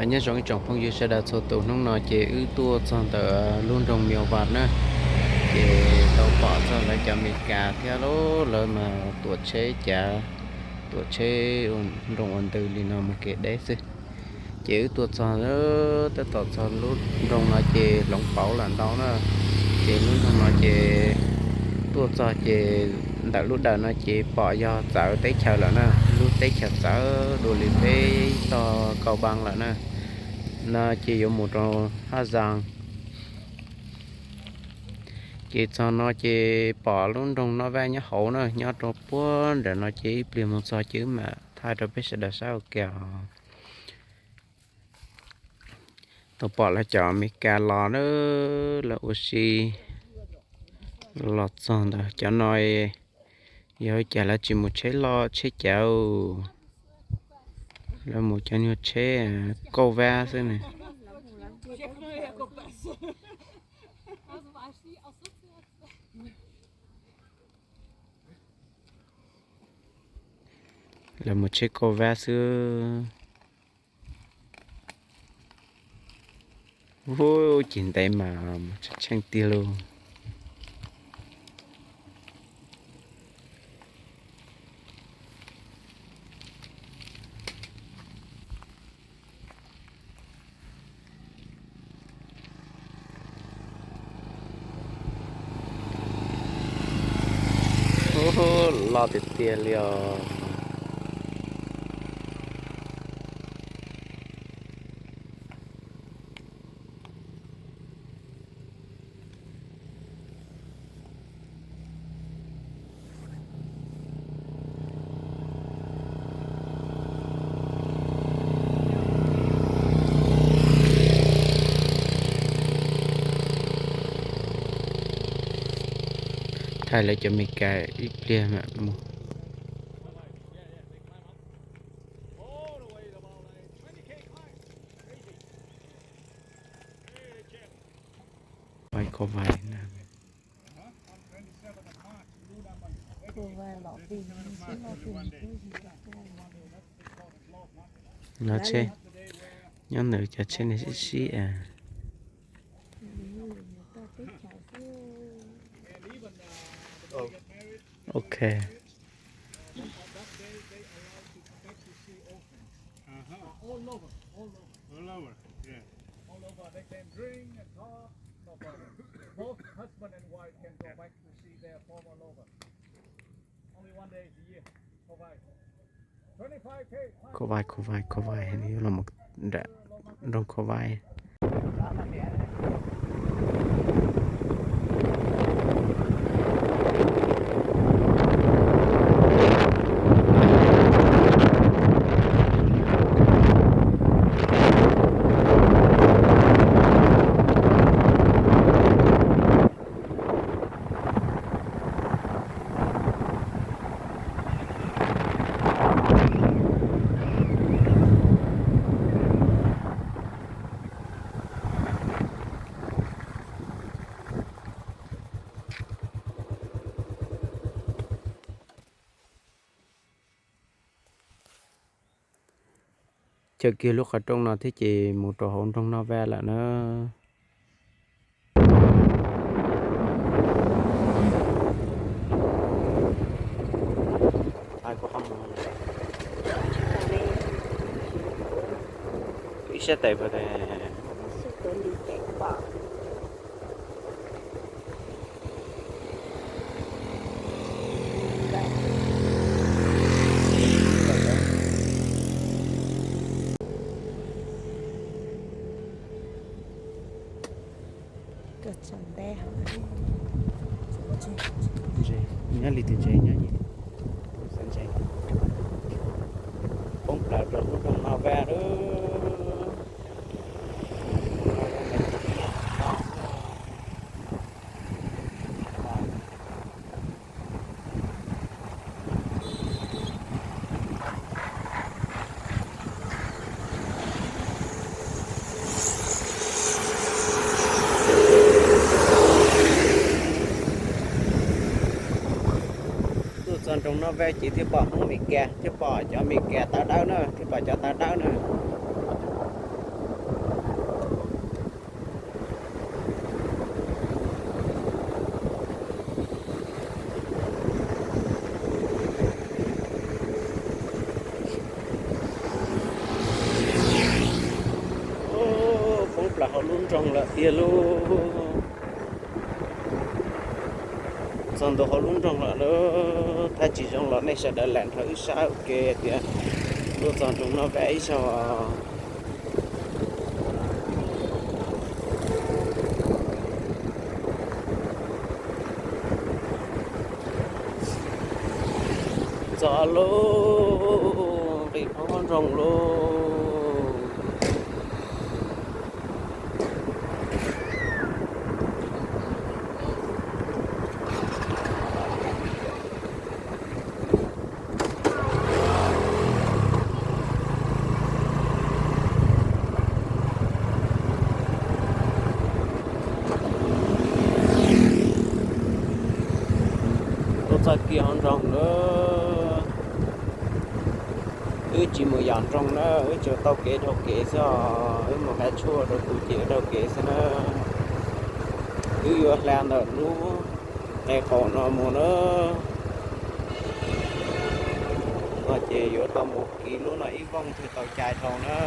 Nyob zoo ib tsoom phooj ywg sawv daws txhua tus, hnub no ces wb tuaj txog ntawm lub nroog Mias Vas na, ces tau pom txog lawv cov Amelikas thiab lauj, lawv mas tuam tsheb cav, tuam tsheb nroo ua ntws li no mus kev deb xwb. Ces wb tuaj txog, tab tom txog lub nroog no ces hloov pauv lawm ntau na. Ces lub nroog no ces tuaj txog ces ntawm lub dawm no ces pom yog txawv teb chaws lawm na, lub teb chaws txawv dua li peb tog Kau Npas lawm na. No ces yuav mus rau Haj Zas. Ces txog no ces pom lub nroog Noj Vaj nyob hauv na, nyob rau puag nram no ces ib pliag mus txog ces wb mam thaij rau peb sawv daws saib ua ke os. Tau pom lawv cov Amelikas los na, lawv ua si los txog ntawd. Cov no yog ua cas lawv tsis mus tsheb loj tsheb cav, lawv mus cov nyuag tsheb kauj vab xwb ne. Lawv mus tsheb kauj vab xwb. Ub, cig ntev mas mus tsheej tiag lauj. Ub, loj tiag tiag li os. Thaij lawv cov Amelikas ib pliag mam mus. Vais kho vais na. No tsheb, nyob ntawd cov tsheb ne sib sib. Ok. Kho vais, kho vais, kho vais, nws yuav los mus nram nroog kho vais. Chaws kiag lub qhov rooj no thiab ces mus rau hauv nroog Noj Vaj lawm na. Ib sab tais pom. Nyob li tus ntses nyob, ntses poob plaws rau lub nroog Noj Vaj lawm. Tuaj txog nroog Noj Vaj ces thiaj pom Hmoob Amelikas, thiaj pom cov Amelikas tawv dawb na, thiaj pom cov tawv dawb na. Zoo lawm tiag lauj. Txog ntua hauv lub nroog lawm lauj. Thaj tsis zoo los nej sawv daws lam nrog wb saib ua ke tias tuaj txog nroog no peb ib zaug. Txog lauj, nqis hauv nroog lauj. Tuaj txog kiag hauv nroog lawm. Wb tsis mus yos nroog na, wb tsuas taug kev dhau kev xwb os. Wb mus hais tshuaj rau tus ces wb dhau kev xwb na. Wb yuav hla ntawm lub qe qaum no mus na. No ces yuav tau mus kiv lub no ib vooj thiaj tau cai dhau na.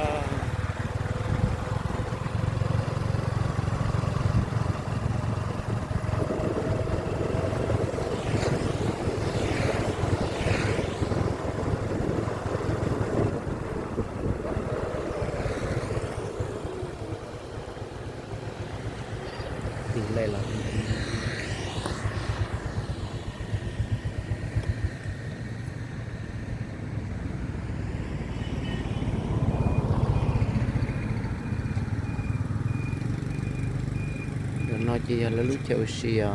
Tig lej los. Ntawm no ces yog lawv lub chaw ua si os.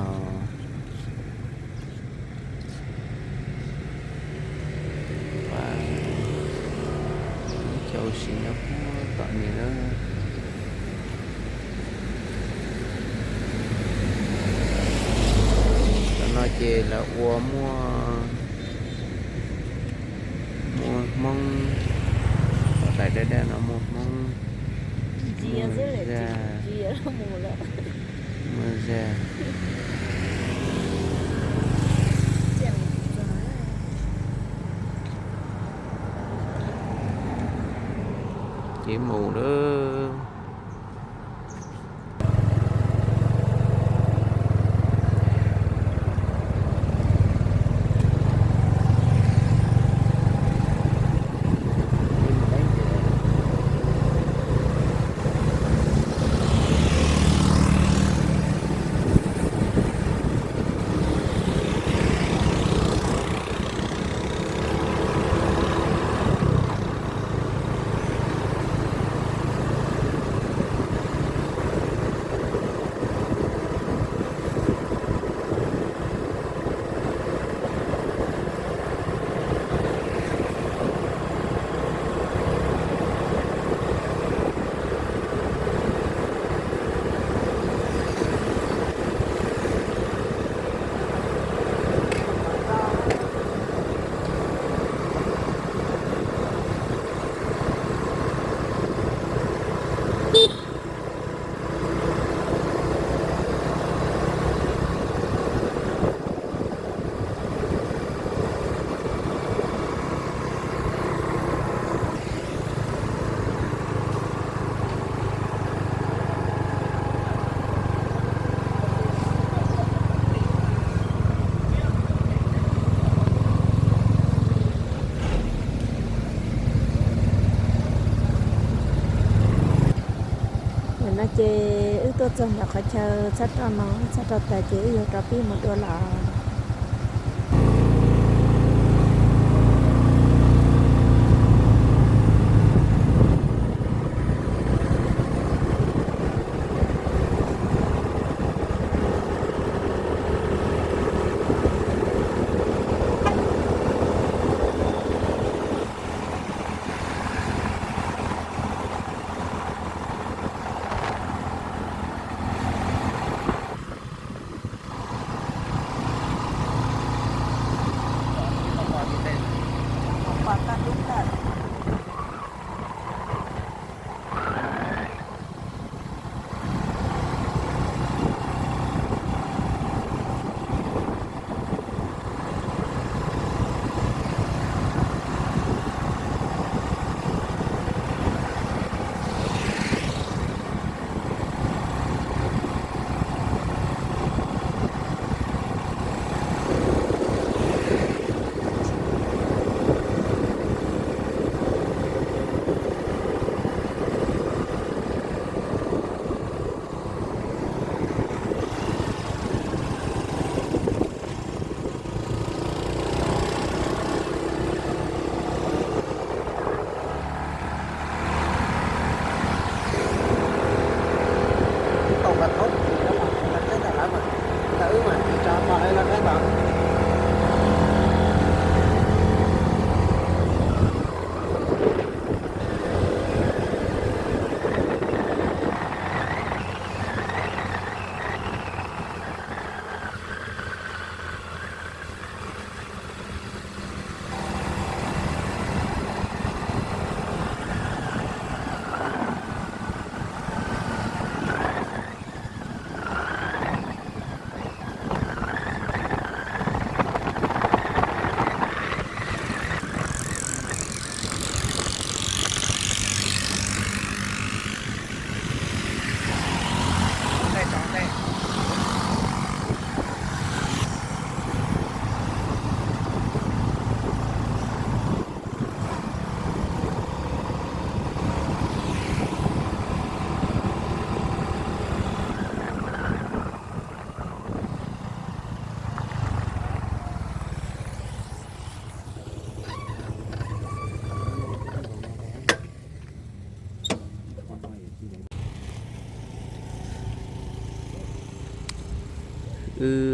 Lub chaw ua si nyob puag tom no na. Tom no ces lawv ua muaj, muaj Hmoob, tom tais dawb dawb no muaj Hmoob, muaj Zaj, muaj Zaj. Ces mus lawm. Nim no ces wb tuaj txog ntawm qhov chaw txhab roj no, txhab roj tas ces wb yuav rov pib mus dua lawm.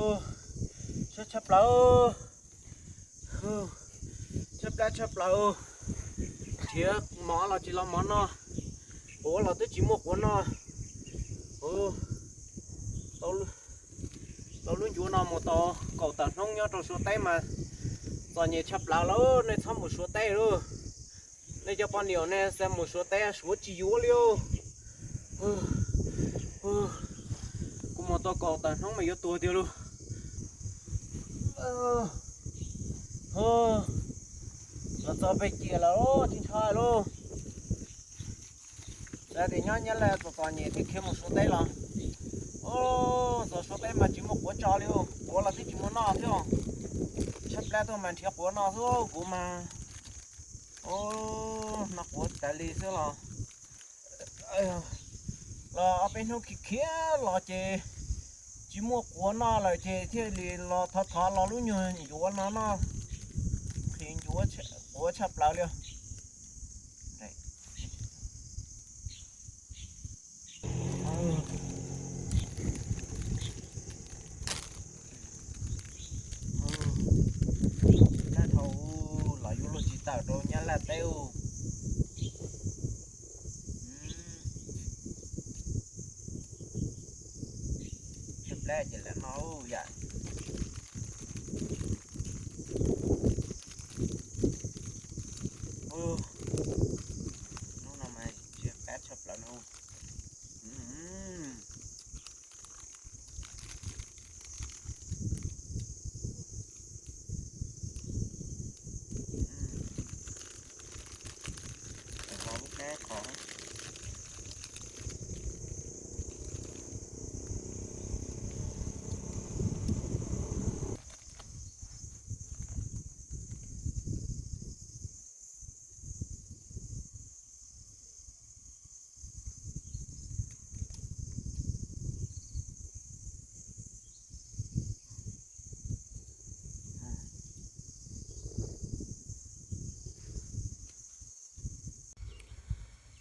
Siab tshaj plaws, tshaj plab tshaj plaws. Nrhiav mov los tsis los mov noj, quav los twb tsis muaj quav noj. Tau lub ncuav no mus tau kaum tawm hnub nyob rau Suav teb mas txom nyem tshaj plaws lawm, nej txhob mus Suav teb lauj. Nej cov poj niam nej xa mus Suav teb Suav tsis yuav li. Kuv mus tau kaum tawm hnub mas yuav tuag tiag lauj. Los txog pem ciam lawm tsis ntshai lauj. Xav tias nyob Nyab Laj txom txom nyem thiaj khiav mus Suav teb los. Txog Suav teb mas tsis muaj quav tso li, quav los twb tsis muaj noj thiab. Tshaj plab tuaj mas nrhiav quav noj xwb kuv mas. Noj quav tas li xwb los. Los ob peb hnub khiav khiav los ces tsis muaj quav noj lawm ces thiaj li los thov thov los lub nyuag ncuav no noj. Nqhis ncuav, quav tshaj plaws li. Tag dhau los yuav luag tsis tawm rau Nyab Laj teb. Tshaj plab ces lam no yam. Hnub no mas tshaj plab tshaj plaws no.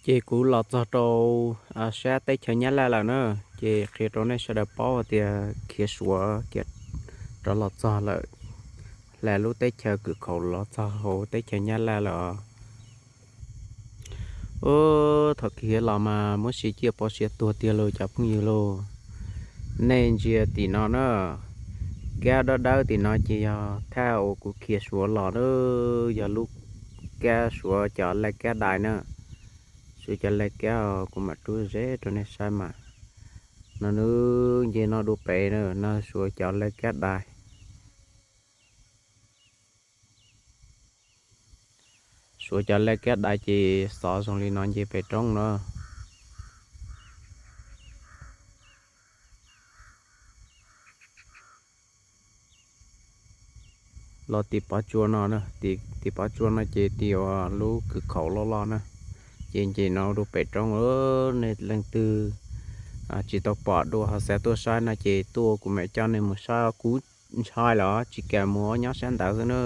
Ces kuv los txog rau sab teb chaws Nyab Laj lawm na, ces qhia rau nej sawv daws paub hais tias khiav Suav ces rov los txog lawm, hla lub teb chaws kwv khaum los txog hauv teb chaws Nyab Laj lawm os. Ub, thaum khiav los mas muab siav ciaj pov siav tuag tiag lauj cov phooj ywg lauj. Nej ntsia tim no na, kab dawb dawb tim no ces yog thaj uas kuv khiav Suav los na, yog lub kab Suav cov laij kab dais na. Suav cov laij kab, kuv mam rub ze rau nej saib mas. No nws nce no dua pem na, no Suav cov laij kab dais. Suav cov laij kab dais ces xov zoo li no nce pem roob na. Los tim Pov Tsua no, tim Pov Tsua no ces tim uas lub kwv khaum loj loj na. Ces nce no dua pem roob, nej leej twg tsis tau pom dua ho xav tuaj saib no ces tuaj kuv mam coj nej mus saib, kuv ntshai los tsis kam mus, nyob sab ntawd xwb na.